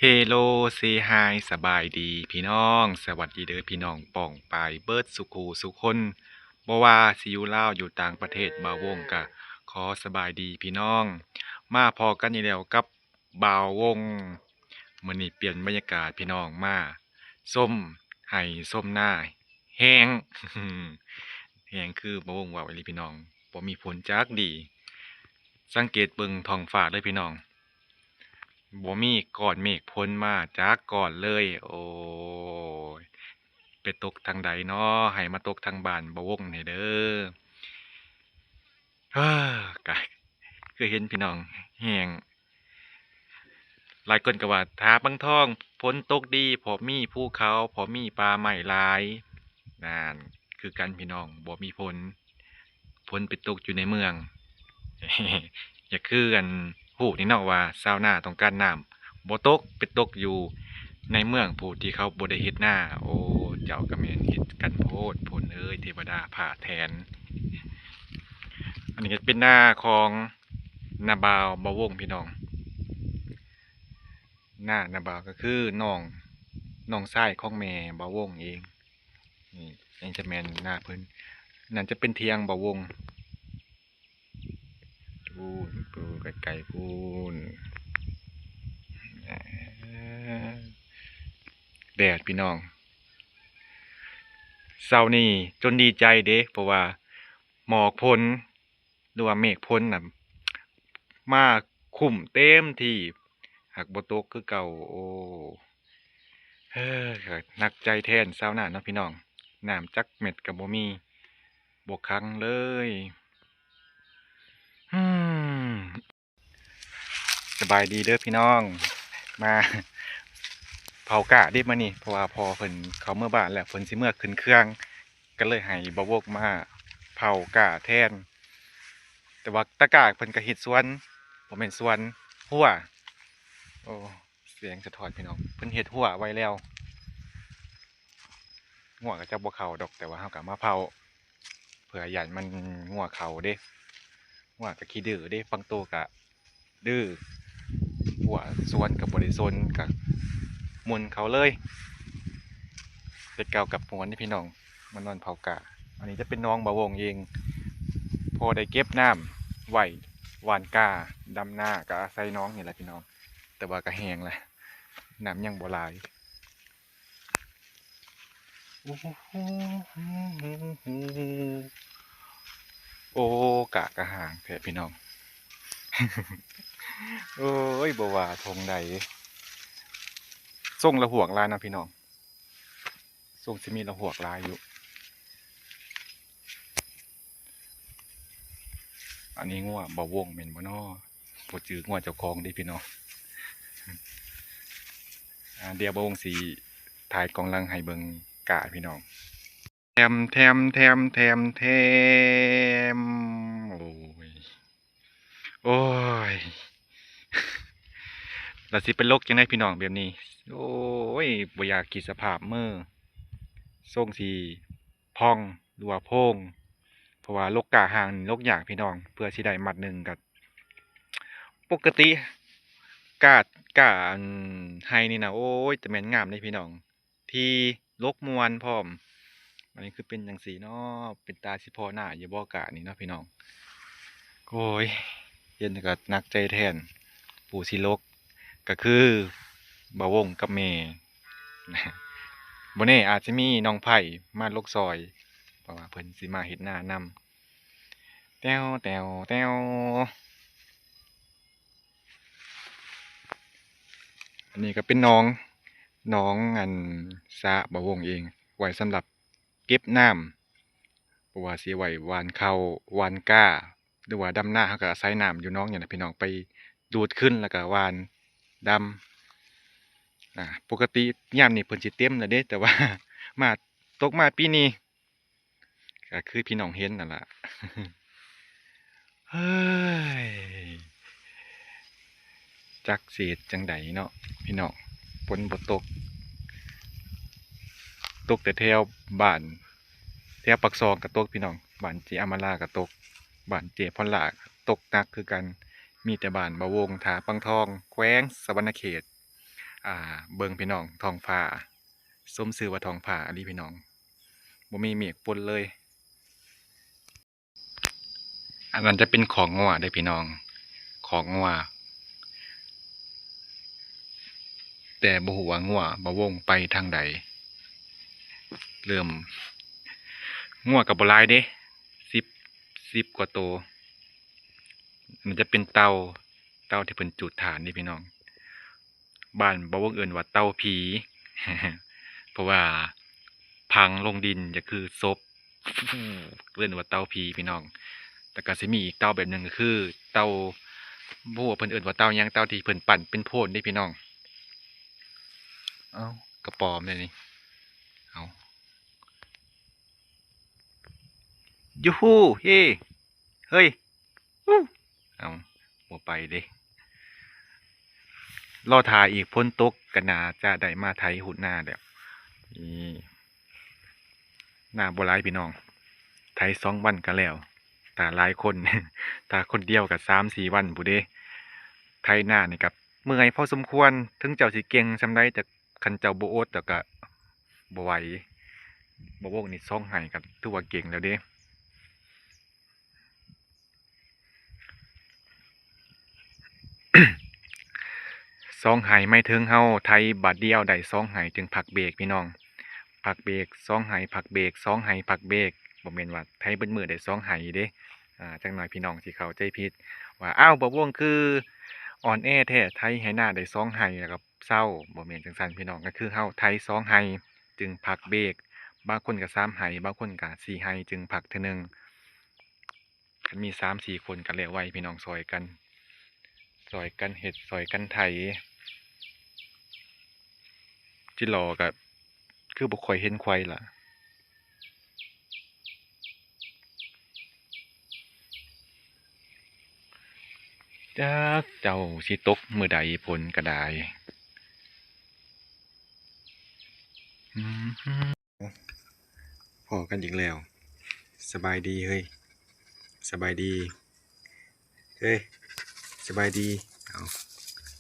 ເຮໂລ ເຊຮາຍ ສະບາຍດີພີ່ນ້ອງ ສະຫວັດດີເດີພີ່ນ້ອງປ້ອງປາຍເບິດສູ່ຄູ່ສູ່ຄົນ ບໍ່ວ່າຊິຢູ່ລາວຢູ່ຕ່າງປະເທດ ບ່າວວົງກະຂໍສະບາຍດີພີ່ນ້ອງ ມາພໍ້ກັນອີກແລ້ວກັບບ່າວວົງ. ມື້ນີ້ປ່ຽນບັນຍາກາດພີ່ນ້ອງ ມາຊົມໄຮ່ຊົມນາແຫ້ງ ແຫ້ງຄືບ່າວວົງເວົ້າອີ່ຫຼີພີ່ນ້ອງ ບໍ່ມີຝົນຈັກດີ້. ສັງເກດເບິ່ງທ້ອງຟ້າເລີຍພີ່ນ້ອງ ບໍ່ມີກ້ອນເມກຝົນມາຈັກກ້ອນເລີຍ. ໂອ້ຍ ໄປຕົກທາງໃດນໍ ໃຫ້ມາຕົກທາງບ້ານບ່າວວົງນີ້ເດີ. ເອີ ກະຄືເຫັນພີ່ນ້ອງແຫ້ງ ຫຼາຍຄົນກໍວ່າ ຖ້າປາງທອງຝົນຕົກດີ ເພາະມີພູເຂົາ ເພາະມີປ່າໄມ້ຫຼາຍ ນັ້ນ ຄືກັນພີ່ນ້ອງ ບໍ່ມີຝົນ ຝົນໄປຕົກຢູ່ໃນເມືອງ ຢ່າຄືອັນຮູ້ນີ້ເນາະວ່າຊາວນາຕ້ອງການນ້ຳ ບໍ່ຕົກ ໄປຕົກຢູ່ໃນເມືອງຜູ້ທີ່ເຂົາບໍ່ໄດ້ເຮັດນາ. ໂອ້ ເຈົ້າກໍແມ່ນເຮັດກັນໂພດ ພົ້ນເອີຍ ເທວະດາພາກແທນ. ອັນນີ້ກໍເປັນນາຂອງນ້າບ່າວ ບ່າວວົງພີ່ນ້ອງ ນານ້າບ່າວກໍຄືນ້ອງ ນ້ອງຊາຍຂອງແມ່ບ່າວວົງເອງ. ນີ້ ອັນນີ້ຈະແມ່ນນາເພິ່ນ ນັ້ນຈະເປັນຖຽງບ່າວວົງ ພຸ້ນ ໄກໆພຸ້ນ ແດດພີ່ນ້ອງ ເຊົ້ານີ້ຈົນດີໃຈເດ້ ເພາະວ່າໝອກຝົນ ຫຼືວ່າເມກຝົນນະມາຄຸມເຕັມທີ່ ຫາກບໍ່ຕົກຄືເກົ່າ. ໂອ້ ເອີ ໜັກໃຈແທນຊາວນາເນາະພີ່ນ້ອງ ນ້ຳຈັກເມັດກໍບໍ່ມີ ບໍ່ຂັງເລີຍ. ອືມ ສະບາຍດີເດີພີ່ນ້ອງ ມາເຜົາກ້າເດ້ມື້ນີ້ ເພາະວ່າພໍ່ເພິ່ນເຂົ້າເມືອບ້ານແລ້ວ ເພິ່ນຊິເມືອຂຶ້ນເຄື່ອງ ກໍເລີຍໃຫ້ບ່າວວົງມາເຜົາກ້າແທນ. ແຕ່ວ່າຕາກ້າເພິ່ນກໍເຮັດສວນ ບໍ່ແມ່ນສວນ ຮົ້ວ. ໂອ້ ແສງສະທ້ອນພີ່ນ້ອງ ເພິ່ນເຮັດຮົ້ວໄວ້ແລ້ວ. ງົວກໍຈະບໍ່ເຂົ້າດອກ ແຕ່ວ່າເຮົາກໍມາເຜົາ ເພື່ອຢ້ານມັນ ງົວເຂົ້າເດ້ ງົວກໍຂີ້ດື້ເດ້ ບາງໂຕກໍດື້ ຮົ້ວສວນກໍບໍ່ໄດ້ສົນ ກໍໝຸ່ນເຂົ້າເລີຍ. ແຕ່ເກົ່າກັບມ່ວນເດ້ພີ່ນ້ອງ ມານອນເຜົາກ້າ. ອັນນີ້ຈະເປັນໜອງບ່າວວົງເອງ ພໍໄດ້ເກັບນ້ຳໄວ້ຫວ່ານກ້າ ດຳນາ ກໍອາໄສໜອງນີ້ແຫຼະພີ່ນ້ອງ ແຕ່ວ່າກໍແຫ້ງແລ້ວ ນ້ຳຍັງບໍ່ຫຼາຍ. ໂອ້ ກະກະຫາງແທ້ພີ່ນ້ອງ ໂອ້ຍ ບໍ່ວ່າທົ່ງໃດ ຊົງລະຫວກຫຼາຍນະພີ່ນ້ອງ ຊົງຊິມີລະຫວກຫຼາຍຢູ່. ອັນນີ້ງົວບ່າວວົງແມ່ນບໍ່ນໍ ບໍ່ຈື່ງົວເຈົ້າຂອງເດ້ພີ່ນ້ອງ. ອ່າ ດຽວບ່າວວົງຊິຖ່າຍກ້ອງຫຼັງໃຫ້ເບິ່ງກ້າພີ່ນ້ອງ ແທມ ແທມ ແທມ ແທມ ແທມ. ໂອ້ຍ ໂອ້ຍ ລະຊິໄປຫຼົກຈັ່ງໃດພີ່ນ້ອງແບບນີ້ ໂອ້ຍ ບໍ່ຢາກຄິດສະພາບມື ຊົງຊິ ພອງ ຫຼືວ່າໂພງ ເພາະວ່າຫຼົກກ້າຫ່າງນີ້ຫຼົກຍາກພີ່ນ້ອງ ເພື່ອຊິໄດ້ມັດໜຶ່ງກໍ ປົກກະຕິກ້າ ກ້າ ອັນ ໄຮ່ນີ້ນະ ໂອ້ຍ ແຕ່ແມ່ນງາມເດ້ພີ່ນ້ອງ ທີ່ຫຼົກມ່ວນພ້ອມ. ອັນນີ້ຄືເປັນຈັ່ງຊີ້ເນາະ ເປັນຕາຊິພໍໜ້າຢູ່ບໍ່ກ້ານີ້ເນາະພີ່ນ້ອງ. ໂອ້ຍ ເຫັນກໍໜັກໃຈແທນ ຜູ້ຊິຫຼົກກໍຄືບ່າວວົງກັບແມ່. ບໍ່ແນ່ອາດຊິມີນ້ອງໄພມາຫຼົກຊ່ອຍ ເພາະວ່າເພິ່ນຊິມາເຮັດນານຳ. ແຕ້ວ ແຕ້ວ ແຕ້ວ. ອັນນີ້ກໍເປັນໜອງ ໜອງ ອັນ ສະບ່າວວົງເອງ ໄວ້ສຳລັບເກັບນ້ຳ ບໍ່ວ່າຊິໄວ້ຫວ່ານເຂົ້າ ຫວ່ານກ້າ ຫຼືວ່າດຳນາ ເຮົາກໍອາໄສນ້ຳຢູ່ໜອງນີ້ແຫຼະພີ່ນ້ອງ ໄປດູດຂຶ້ນ ແລ້ວກໍຫວ່ານດຳ. ອ່າ ປົກກະຕິຍາມນີ້ເພິ່ນຊິເຕັມແລ້ວເດ້ ແຕ່ວ່າມາ ຕົກມາປີນີ້ ກໍຄືພີ່ນ້ອງເຫັນນັ້ນລະ ເຮີ້ຍ ຈັກຊິເຮັດຈັ່ງໃດເນາະພີ່ນ້ອງ ຝົນບໍ່ຕົກ ຕົກແຕ່ແຖວບ້ານ ແຖວປາກຊ່ອງກໍຕົກພີ່ນ້ອງ ບ້ານເຈອຳມາລາກໍຕົກ ບ້ານເຈພອນລາກໍຕົກໜັກຄືກັນ ມີແຕ່ບ້ານບ່າວວົງ ທ່າປາງທອງ ແຂວງສະຫວັນນະເຂດ ອ່າ ເບິ່ງພີ່ນ້ອງ ທ້ອງຟ້າ ສົມຊື່ວ່າທ້ອງຟ້າອີ່ຫຼີພີ່ນ້ອງ ບໍ່ມີເມກປົນເລີຍ. ອັນນັ້ນຈະເປັນຄອກງົວເດ້ພີ່ນ້ອງ ຄອກງົວ ແຕ່ບໍ່ຮູ້ວ່າງົວບ່າວວົງໄປທາງໃດ. ເລີ່ມ ງົວກໍບໍ່ຫຼາຍເດ້ ສິບ ສິບກວ່າໂຕ. ມັນຈະເປັນເຕົາ ເຕົາທີ່ເພິ່ນຈູດຖ່ານນີ້ພີ່ນ້ອງ. ບ້ານບ່າວວົງເອີ້ນວ່າເຕົາຜີ ເພາະວ່າຝັງລົງດິນຈະຄືສົບ ເອີ້ນວ່າເຕົາຜີພີ່ນ້ອງ. ແລ້ວກໍຊິມີອີກເຕົາແບບໜຶ່ງ ກໍຄືເຕົາ ບໍ່ຮູ້ວ່າເພິ່ນເອີ້ນວ່າເຕົາຫຍັງ ເຕົາທີ່ເພິ່ນປັ້ນເປັນໂພນເດ້ພີ່ນ້ອງ. ເອົ້າ ກະປອມເດ້ນີ້ ເອົ້າ ຢູຮູ້ ເຮ ເຮີ້ຍ ເອົ້າ ບໍ່ໄປເດ້ ລໍຖ້າອີກ ຝົນຕົກກໍໜ້າຈະໄດ້ມາໄຖຮຸດນາແລ້ວ. ນີ້ ນາບໍ່ຫຼາຍພີ່ນ້ອງ ໄຖສອງວັນກໍແລ້ວ ຖ້າຫຼາຍຄົນ ຖ້າຄົນດຽວກໍສາມສີ່ວັນພຸ້ນເດ້. ໄຖນານີ້ກໍເມື່ອຍພໍສົມຄວນ ເຖິງເຈົ້າຊິເກັ່ງສ່ຳໃດ ແຕ່ຄັນເຈົ້າບໍ່ອົດແລ້ວກໍບໍ່ໄຫວ. ບ່າວວົງນີ້ສອງໄຮ່ກໍຖືວ່າເກັ່ງແລ້ວເດ້. ສອງໄຮ່ໝາຍເຖິງເຮົາໄຖບາດດຽວໄດ້ສອງໄຮ່ຈຶ່ງພັກເບກພີ່ນ້ອງ ພັກເບກ ສອງໄຮ່ພັກເບກ ສອງໄຮ່ພັກເບກ ບໍ່ແມ່ນວ່າໄຖເບິດມື້ໄດ້ສອງໄຮ່ເດ້. ອ່າ ຈັກໜ້ອຍພີ່ນ້ອງຊິເຂົ້າໃຈຜິດວ່າ ອ້າວ ບ່າວວົງຄືອ່ອນແອແທ້ ໄຖໄຮ່ນາໄດ້ສອງໄຮ່ແລ້ວກໍເຊົາ ບໍ່ແມ່ນຈັ່ງຊັ້ນພີ່ນ້ອງ ກໍຄືເຮົາໄຖສອງໄຮ່ຈຶ່ງພັກເບກ ບາງຄົນກໍສາມໄຮ່ ບາງຄົນກໍສີ່ໄຮ່ຈຶ່ງພັກເທື່ອໜຶ່ງ. ຄັນມີສາມສີ່ຄົນກໍແລ້ວໄວພີ່ນ້ອງ ຊ່ອຍກັນ ຊ່ອຍກັນເຮັດ ຊ່ອຍກັນໄຖ. ຈິຫຼໍ່ກໍຄືບໍ່ຄ່ອຍເຫັນໄຄວະ ຈັກເຈົ້າຊິຕົກມື້ໃດ ຝົນກໍໄດ້. ພໍ້ກັນອີກແລ້ວ ສະບາຍດີເຮີ້ຍ ສະບາຍດີເຮີ້ຍ ສະບາຍດີ. ເອົາ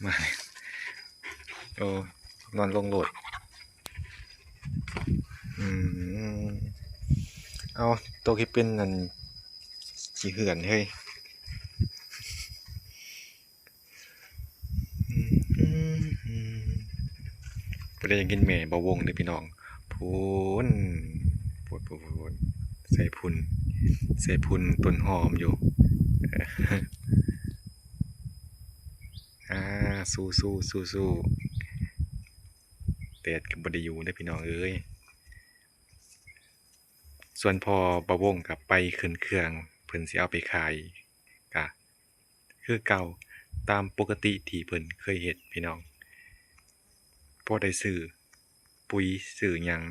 ມາ ໂອ້ ນອນລົງໂລດ. ອືມ ເອົາ ຕົກເຮັດເປັນອັນຂີ້ເຫື່ອນເຮີ້ຍ. ບໍ່ໄດ້ຍິນແມ່ບ່າວວົງເດີ້ພີ່ນ້ອງ ພຸ້ນ ພຸ້ນ ພຸ້ນ ພຸ້ນ ໃສ່ພຸ້ນ ໃສ່ພຸ້ນຕົ້ນຫອມຢູ່. ອ່າ ສູ້ໆ ສູ້ໆ ແດດກໍບໍ່ໄດ້ຢູ່ເດີ້ພີ່ນ້ອງເອີຍ. ສ່ວນພໍ່ບ່າວວົງກໍໄປຂຶ້ນເຄື່ອງ ເພິ່ນຊິເອົາໄປຂາຍ ກະຄືເກົ່າ ຕາມປົກກະຕິທີ່ເພິ່ນເຄີຍເຮັດພີ່ນ້ອງ ພໍໄດ້ຊື້ປຸ໋ຍຊື້ຫຍັງ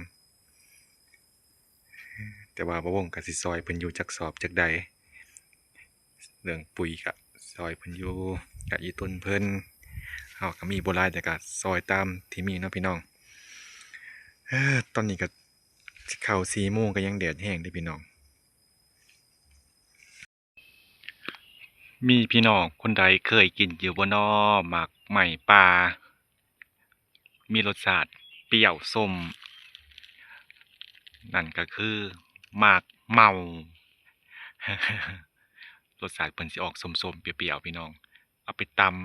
ແຕ່ວ່າບ່າວວົງກໍຊິຊ່ອຍເພິ່ນຢູ່ຈັກສອບຈັກໃດ ເລື່ອງປຸ໋ຍກະຊ່ອຍເພິ່ນຢູ່ ກະອີ່ຕົນເພິ່ນ ເຮົາກະມີບໍ່ຫຼາຍ ແຕ່ກະຊ່ອຍຕາມທີ່ມີເນາະພີ່ນ້ອງ. ເອີ ຕອນນີ້ກະ ຊິເຂົ້າສີ່ໂມງກໍຍັງແດດແຮງເດ້ພີ່ນ້ອງ. ມີພີ່ນ້ອງຄົນໃດເຄີຍກິນຢູ່ບໍ່ນໍ ໝາກໄມ້ປ່າ ມີລົດຊາດປ່ຽວສົ້ມ ນັ້ນກໍຄືໝາກເມົາ. ລົດຊາດເພິ່ນຊິອອກສົ້ມໆ ປ່ຽວໆ ພີ່ນ້ອງ ເອົາໄປຕຳ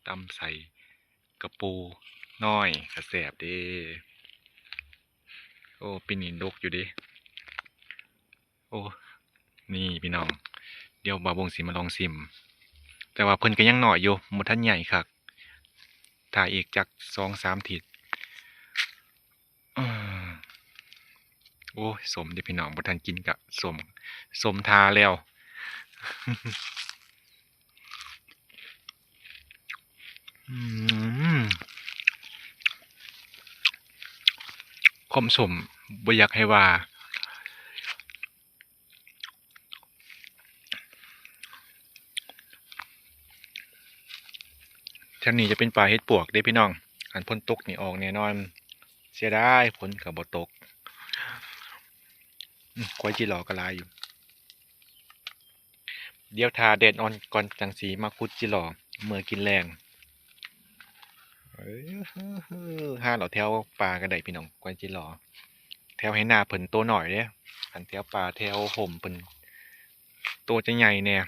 ຕຳໃສ່ກະປູນ້ອຍກະແຊບເດ້. ໂອ້ ປີນີ້ດົກຢູ່ເດ້. ໂອ້ ນີ້ພີ່ນ້ອງ ດຽວບ່າວວົງຊິມາລອງຊິມ ແຕ່ວ່າເພິ່ນກະຍັງນ້ອຍຢູ່ ບໍ່ທັນໃຫຍ່ຄັກ ຖ້າອີກຈັກສອງສາມທິດ. ອືມ ໂອ້ຍ ສົ້ມເດ້ພີ່ນ້ອງ ບໍ່ທັນກິນກະສົ້ມ ສົ້ມຖ້າແລ້ວ. ອືມ ຄວາມສົ້ມບໍ່ຢາກໃຫ້ວ່າ. ແຖວນີ້ຈະເປັນປ່າເຫັດປວກເດ້ພີ່ນ້ອງ ຄັນຝົນຕົກນີ້ອອກແນ່ນອນ ເສຍດາຍຝົນກໍບໍ່ຕົກ. ອືມ ກວຍຈິຫຼໍ່ກໍຫຼາຍຢູ່ ດຽວຖ້າແດດອ່ອນກ່ອນ ຈັ່ງຊິມາຂຸດຈິຫຼໍ່ເມືອກິນແລງ. ເອີ ເອີ ຫາເລາະແຖວປ່າກໍໄດ້ພີ່ນ້ອງ ກວ່າຊິເລາະ ແຖວໄຮ່ນາເພິ່ນໂຕນ້ອຍເດ້ ຄັນແຖວປ່າແຖວຮົ່ມເພິ່ນໂຕຈະໃຫຍ່ແດ່.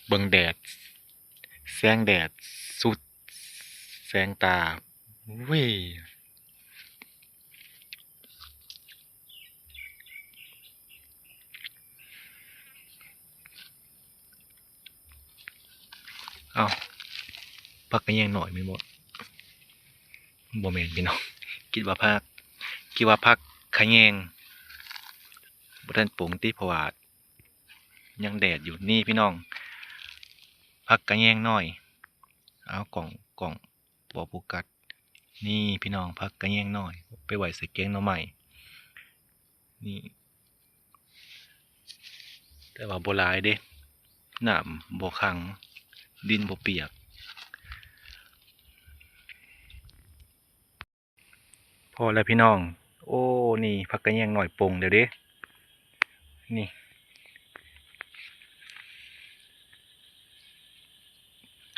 ເບິ່ງແດດ ແສງແດດສຸດແສງຕາ ເວີຍ. ເອົ້າ ຜັກຂະແຍງນ້ອຍແມ່ນບໍ່? ບໍ່ແມ່ນພີ່ນ້ອງ ຄິດວ່າຜັກ ຄິດວ່າຜັກຂະແຍງ ບໍ່ທັນປຸງຕິ ເພາະວ່າຍັງແດດຢູ່. ນີ້ພີ່ນ້ອງ ຜັກຂະແຍງນ້ອຍ ເອົາ ກ້ອງ ກ້ອງ ບໍ່ໂຟກັດ. ນີ້ພີ່ນ້ອງ ຜັກຂະແຍງນ້ອຍ ໄປໄວ້ໃສ່ແກງໜໍ່ໄມ້ ນີ້ ແຕ່ວ່າບໍ່ຫຼາຍເດ້ ນ້ຳບໍ່ຂັງ ດິນບໍ່ປຽກ. ພໍແລ້ວພີ່ນ້ອງ. ໂອ້ ນີ້ຜັກຂະແຍງນ້ອຍປົ່ງແລ້ວເດ້ ນີ້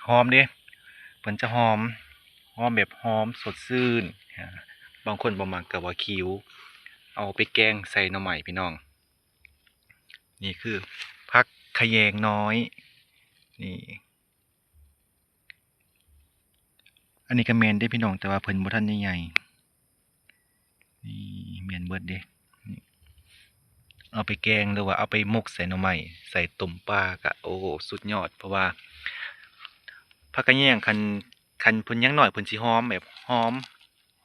ຫອມເດ້ ເພິ່ນຈະຫອມ ຫອມແບບຫອມສົດຊື່ນ. ບາງຄົນບໍ່ມັກກໍວ່າຂິວ ເອົາໄປແກງໃສ່ໜໍ່ໄມ້ພີ່ນ້ອງ. ນີ້ຄືຜັກຂະແຍງນ້ອຍ ນີ້ ອັນນີ້ກໍແມ່ນເດ້ພີ່ນ້ອງ ແຕ່ວ່າເພິ່ນບໍ່ທັນໄດ້ໃຫຍ່. ນີ້ແມ່ນເບິດເດ້ ນີ້ ເອົາໄປແກງ ຫຼືວ່າເອົາໄປໝົກໃສ່ໜໍ່ໄມ້ ໃສ່ຕົ້ມປາກະ ໂອ້ ສຸດຍອດ. ເພາະວ່າຜັກຂະແຍງ ຄັນ ຄັນເພິ່ນຍັງນ້ອຍ ເພິ່ນຊິຫອມແບບຫອມ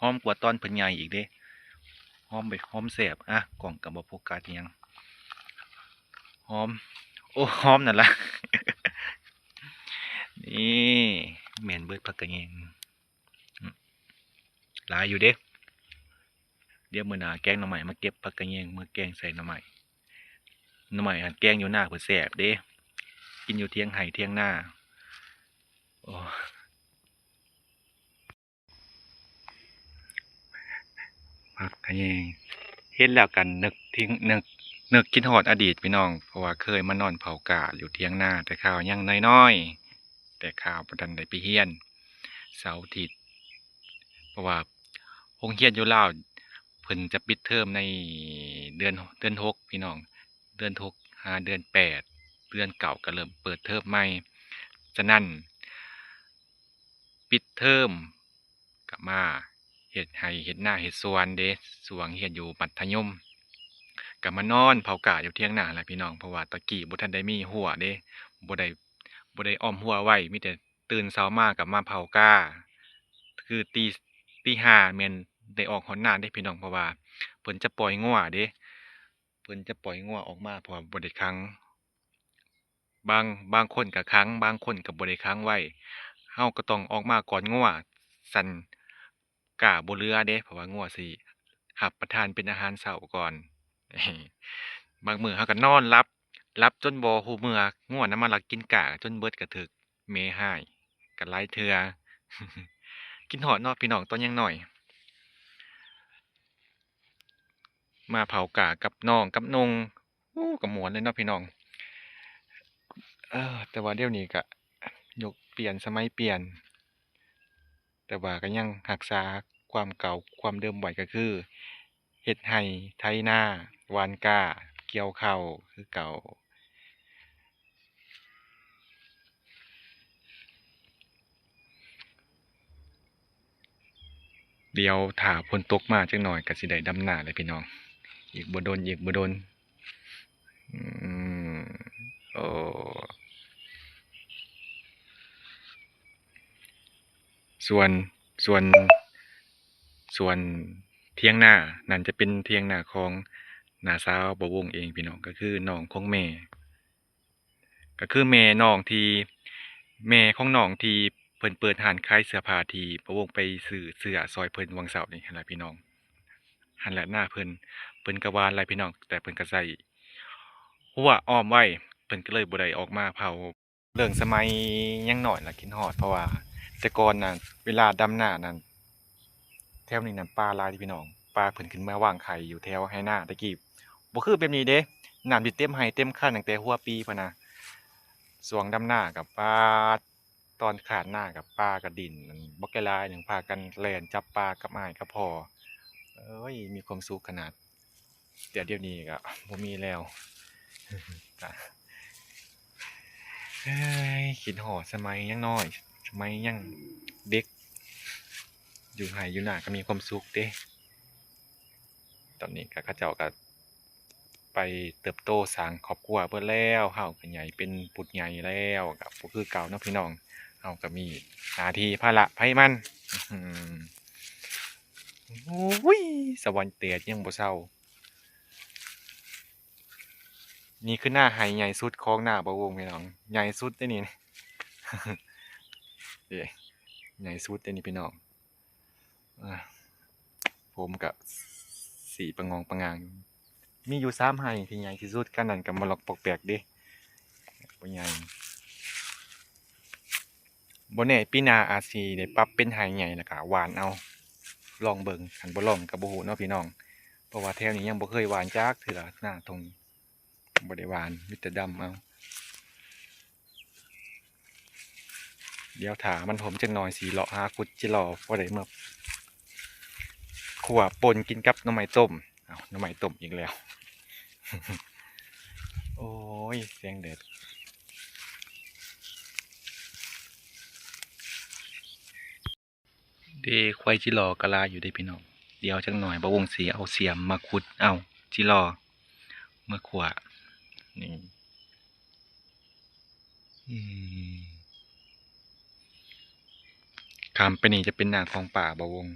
ຫອມກວ່າຕອນເພິ່ນໃຫຍ່ອີກເດ້ ຫອມແບບຫອມແຊບ. ອະ ກ້ອງກໍບໍ່ໂຟກັສອີ່ຫຍັງ ຫອມ ໂອ້ ຫອມນັ້ນລະ. ນີ້ແມ່ນເບິດ ຜັກຂະແຍງ ອືມ ຫຼາຍຢູ່ເດ້. ດຽວມື້ໜ້າແກງໜໍ່ໄມ້ ມາເກັບຜັກຂະແຍງມາແກງໃສ່ໜໍ່ໄມ້. ໜໍ່ໄມ້ຫັ້ນແກງຢູ່ນາພຸ້ນແຊບເດ້ ກິນຢູ່ຖຽງໄຮ່ຖຽງນາ. ໂອ້ ຜັກຂະແຍງ ເຫັນແລ້ວກໍນຶກເຖິງ ນຶກ ນຶກຄິດຮອດອະດີດພີ່ນ້ອງ ເພາະວ່າເຄີຍມານອນເຝົ້າກ້າຢູ່ຖຽງນາແຕ່ຄາວຍັງນ້ອຍໆ ແຕ່ຄາວບໍ່ທັນໄດ້ໄປຮຽນເສົາອາທິດ ເພາະວ່າໂຮງຮຽນຢູ່ລາວເພິ່ນຈະປິດເທີມໃນເດືອນ ເດືອນຫົກພີ່ນ້ອງ ເດືອນຫົກຫາເດືອນແປດ ເດືອນເກົ້າກໍເລີ່ມເປີດເທີມໃໝ່. ສະນັ້ນ ປິດເທີມກໍມາເຮັດໄຮ່ເຮັດນາເຮັດສວນເດ້ ຊ່ວງຮຽນຢູ່ມັດທະຍົມ ກໍມານອນເຝົ້າກ້າຢູ່ຖຽງນາຫັ້ນລະພີ່ນ້ອງ. ເພາະວ່າຕະກີ້ບໍ່ທັນໄດ້ມີຮົ້ວເດ້ ບໍ່ໄດ້ ບໍ່ໄດ້ອ້ອມຮົ້ວໄວ້ ມີແຕ່ຕື່ນເຊົ້າມາກໍມາເຝົ້າກ້າ ຄືຕີ ຕີຫ້າແມ່ນໄດ້ອອກຮອດນາເດ້ພີ່ນ້ອງ ເພາະວ່າເພິ່ນຈະປ່ອຍງົວເດ້ ເພິ່ນຈະປ່ອຍງົວອອກມາ ເພາະວ່າບໍ່ໄດ້ຂັງ ບາງ ບາງຄົນກໍຂັງ ບາງຄົນກໍບໍ່ໄດ້ຂັງໄວ້ ເຮົາກໍຕ້ອງອອກມາກ່ອນງົວ ຊັ້ນກ້າບໍ່ເຫຼືອເດ້ ເພາະວ່າງົວຊິຮັບປະທານເປັນອາຫານເຊົ້າກ່ອນ. ບາງມື້ເຮົາກໍນອນຫຼັບ ຫຼັບຈົນບໍ່ຮູ້ເມື່ອ ງົວນຳມາລັກກິນກ້າຈົນເບິດກະຖືກ ແມ່ຮ້າຍກັນຫຼາຍເທື່ອ. ຄິດຮອດເນາະພີ່ນ້ອງ ຕອນຍັງນ້ອຍ ມາເຜົາກ້າກັບນ້ອງກັບນຸ່ງ ໂອ້ ກໍມ່ວນເລີຍເນາະພີ່ນ້ອງ. ເອີ ແຕ່ວ່າດຽວນີ້ກະຍຸກປ່ຽນ ສະໄໝປ່ຽນ ແຕ່ວ່າກໍຍັງຮັກສາຄວາມເກົ່າຄວາມເດີມໄວ້ ກໍຄືເຮັດໄຮ່ໄຖນາ ຫວ່ານກ້າ ກ່ຽວເຂົ້າຄືເກົ່າ. ດຽວຖ້າຝົນຕົກມາຈັກໜ່ອຍກໍຊິໄດ້ດຳນາແລ້ວພີ່ນ້ອງ ອີກບໍ່ດົນ ອີກບໍ່ດົນ. ອືມ ໂອ້ ສ່ວນ ສ່ວນ ສ່ວນຖຽງນານັ້ນຈະເປັນຖຽງນາຂອງນ້າສາວບ່າວວົງເອງພີ່ນ້ອງ ກໍຄືນ້ອງຂອງແມ່ ກໍຄືແມ່ນ້ອງທີ່ ແມ່ຂອງນ້ອງທີ່ເພິ່ນເປີດຮ້ານຂາຍເສື້ອຜ້າທີ່ບ່າວວົງໄປຊື້ເສື້ອຊ່ອຍເພິ່ນຫວ່າງເຊົ້ານີ້ຫັ້ນລະພີ່ນ້ອງ ຫັ້ນແຫຼະນາເພິ່ນ ເພິ່ນກໍຫວ່ານຫຼາຍພີ່ນ້ອງ ແຕ່ເພິ່ນກໍໃຊ້ຮົ້ວອ້ອມໄວ້ ເພິ່ນກໍເລີຍບໍ່ໄດ້ອອກມາເຜົາ. ເລື່ອງສະໄໝຍັງນ້ອຍລະຄິດຮອດ ເພາະວ່າແຕ່ກ່ອນນະ ເວລາດຳນານັ້ນ ແຖວນີ້ນັ້ນປາຫຼາຍເດ້ພີ່ນ້ອງ ປາເພິ່ນຂຶ້ນມາວາງໄຂ່ຢູ່ແຖວໄຮ່ນາແຕ່ກີ້ ບໍ່ຄືແບບນີ້ເດ້. ນ້ຳຊິເຕັມໄຮ່ເຕັມຄັນຕັ້ງແຕ່ຫົວປີພຸ້ນນະ. ຊ່ວງດຳນາກໍປາດ ຕອນຄາດນາກໍປາກໍດິ້ນບັກຫຼາຍໜຶ່ງ ພາກັນແລ່ນຈັບປາກັບອ້າຍກັບພໍ່. ເອີຍ ມີຄວາມສຸກຂະໜາດ. ແຕ່ດຽວນີ້ກໍບໍ່ມີແລ້ວ. ເອີຍ ຄິດຮອດສະໄໝຍັງນ້ອຍ ສະໄໝຍັງເດັກ ຢູ່ໄຮ່ຢູ່ນາກໍມີຄວາມສຸກເດ້. ຕອນນີ້ກໍເຂົາເຈົ້າກໍໄປເຕີບໂຕສ້າງຄອບຄົວເບິດແລ້ວ, ເຮົາກໍໃຫຍ່ເປັນຜູ້ໃຫຍ່ແລ້ວ ກໍບໍ່ຄືເກົ່າເນາະພີ່ນ້ອງ. ເຮົາກໍມີໜ້າທີ່ພາລະໃຜມັນ. ໂອ້ຍ ສະຫວັນແດດຍັງບໍ່ເຊົາ. ນີ້ຄືນາໄຮ່ໃຫຍ່ສຸດຂອງນາບ່າວວົງພີ່ນ້ອງ, ໃຫຍ່ສຸດເດ້ນີ້. ເດ້ ໃຫຍ່ສຸດເດ້ນີ້ພີ່ນ້ອງ. ອາ ຜົມກະສີປະງອງປະງາງ. ມີຢູ່ສາມໄຮ່ທີ່ໃຫຍ່ທີ່ສຸດ, ຄັນນັ້ນກະມະລອກປອກແປກເດ້ ບໍ່ໃຫຍ່. ບໍ່ແນ່ປີໜ້າອາດຊິໄດ້ປັບເປັນໄຮ່ໃຫຍ່ ແລ້ວກະຫວ່ານເອົາ ລອງເບິ່ງ. ຄັນບໍ່ລອງກະບໍ່ຮູ້ເນາະພີ່ນ້ອງ, ເພາະວ່າແຖວນີ້ຍັງບໍ່ເຄີຍຫວ່ານຈັກເທື່ອ ນາທົ່ງ ບໍ່ໄດ້ຫວ່ານ ມີແຕ່ດຳເອົາ. ດຽວຖ້າມັນຫົມຈັກໜ່ອຍ ຊິເລາະຫາຂຸດຈິລໍ ພໍໄດ້ມາຂົ້ວປົ່ນກິນກັບໜໍ່ໄມ້ຕົ້ມ. ເອົາ ໜໍ່ໄມ້ຕົ້ມອີກແລ້ວ. ໂອ້ຍ ແສງແດດ. ເດ້ ຄວາຍຈິລໍກໍຫຼາຍຢູ່ເດ້ພີ່ນ້ອງ. ດຽວຈັກໜ່ອຍບ່າວວົງຊິເອົາສຽມມາຂຸດເອົາຈິລໍມາຂົ້ວ. ນີ້ ອືມ ຂ້າມໄປນີ້ຈະເປັນນາຂອງປ້າບ່າວວົງ.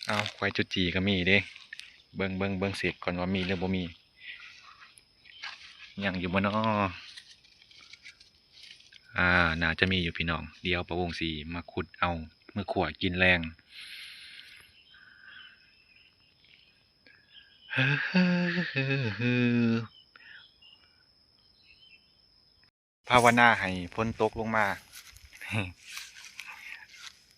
ເອົາ ຄວາຍຈຸດຈີ່ກໍມີເດ້. ເບິ່ງ ເບິ່ງ ເບິ່ງເຊັກກ່ອນວ່າມີຫຼືບໍ່ມີ. ຍັງຢູ່ບໍ່ນໍ? ອາ ໜ້າຈະມີຢູ່ພີ່ນ້ອງ. ດຽວປ້າວົງຊິມາຂຸດເອົາມື້ຂົ້ວກິນແລງ. ພາວະນາໃຫ້ຝົນຕົກລົງມາ.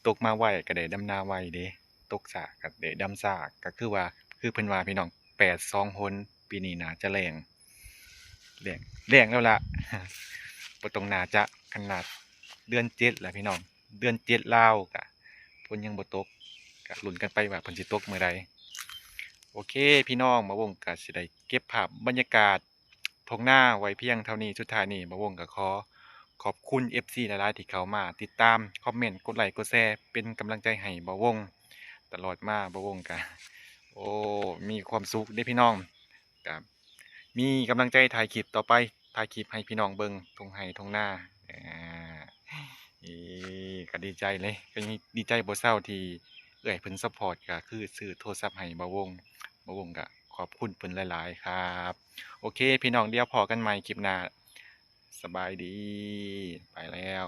ຕົກມາໄວກໍໄດ້ດຳນາໄວເດ້, ຕົກຊ້າກໍໄດ້ດຳຊ້າ. ກໍຄືວ່າ ຄືເພິ່ນວ່າພີ່ນ້ອງ ແປດສອງຫົນ ປີນີ້ໜ້າຈະແລ້ງ ແລ້ງ ແລ້ງແລ້ວລະ. ບໍ່ຕ້ອງໜ້າຈະ, ຂະໜາດເດືອນເຈັດລະພີ່ນ້ອງ, ເດືອນເຈັດລາວກະຝົນຍັງບໍ່ຕົກ. ກະລຸ້ນກັນໄປວ່າເພິ່ນຊິຕົກມື້ໃດ. ໂອເຄພີ່ນ້ອງ, ບ່າວວົງກະຊິໄດ້ເກັບພາບບັນຍາກາດ ທົ່ງນາໄວ້ພຽງເທົ່ານີ້. ສຸດທ້າຍນີ້ ບ່າວວົງກໍຂໍຂອບຄຸນເອັຟຊີຫຼາຍໆ ທີ່ເຂົ້າມາຕິດຕາມ, ຄອມເມັນ, ກົດໄລກ໌, ກົດແຊ ເປັນກຳລັງໃຈໃຫ້ບ່າວວົງຕະຫຼອດມາ. ບ່າວວົງກໍ ໂອ້ ມີຄວາມສຸກເດ້ພີ່ນ້ອງ, ກໍມີກຳລັງໃຈຖ່າຍຄລິບຕໍ່ໄປ, ຖ່າຍຄລິບໃຫ້ພີ່ນ້ອງເບິ່ງທົ່ງໄຮ່ທົ່ງນາ. ອາ ເອີ ກໍດີໃຈເລີຍ, ກໍຍັງດີໃຈບໍ່ເຊົາທີ່ເອື້ອຍເພິ່ນຊັບພອດ, ກໍຄືຊື້ໂທລະສັບໃຫ້ບ່າວວົງ. ບ່າວວົງກໍ ຂອບຄຸນເພິ່ນຫຼາຍໆ ຄັບ. ໂອເຄພີ່ນ້ອງ, ດຽວພໍ້ກັນໃໝ່ຄລິບໜ້າ. ສະບາຍດີ, ໄປແລ້ວ.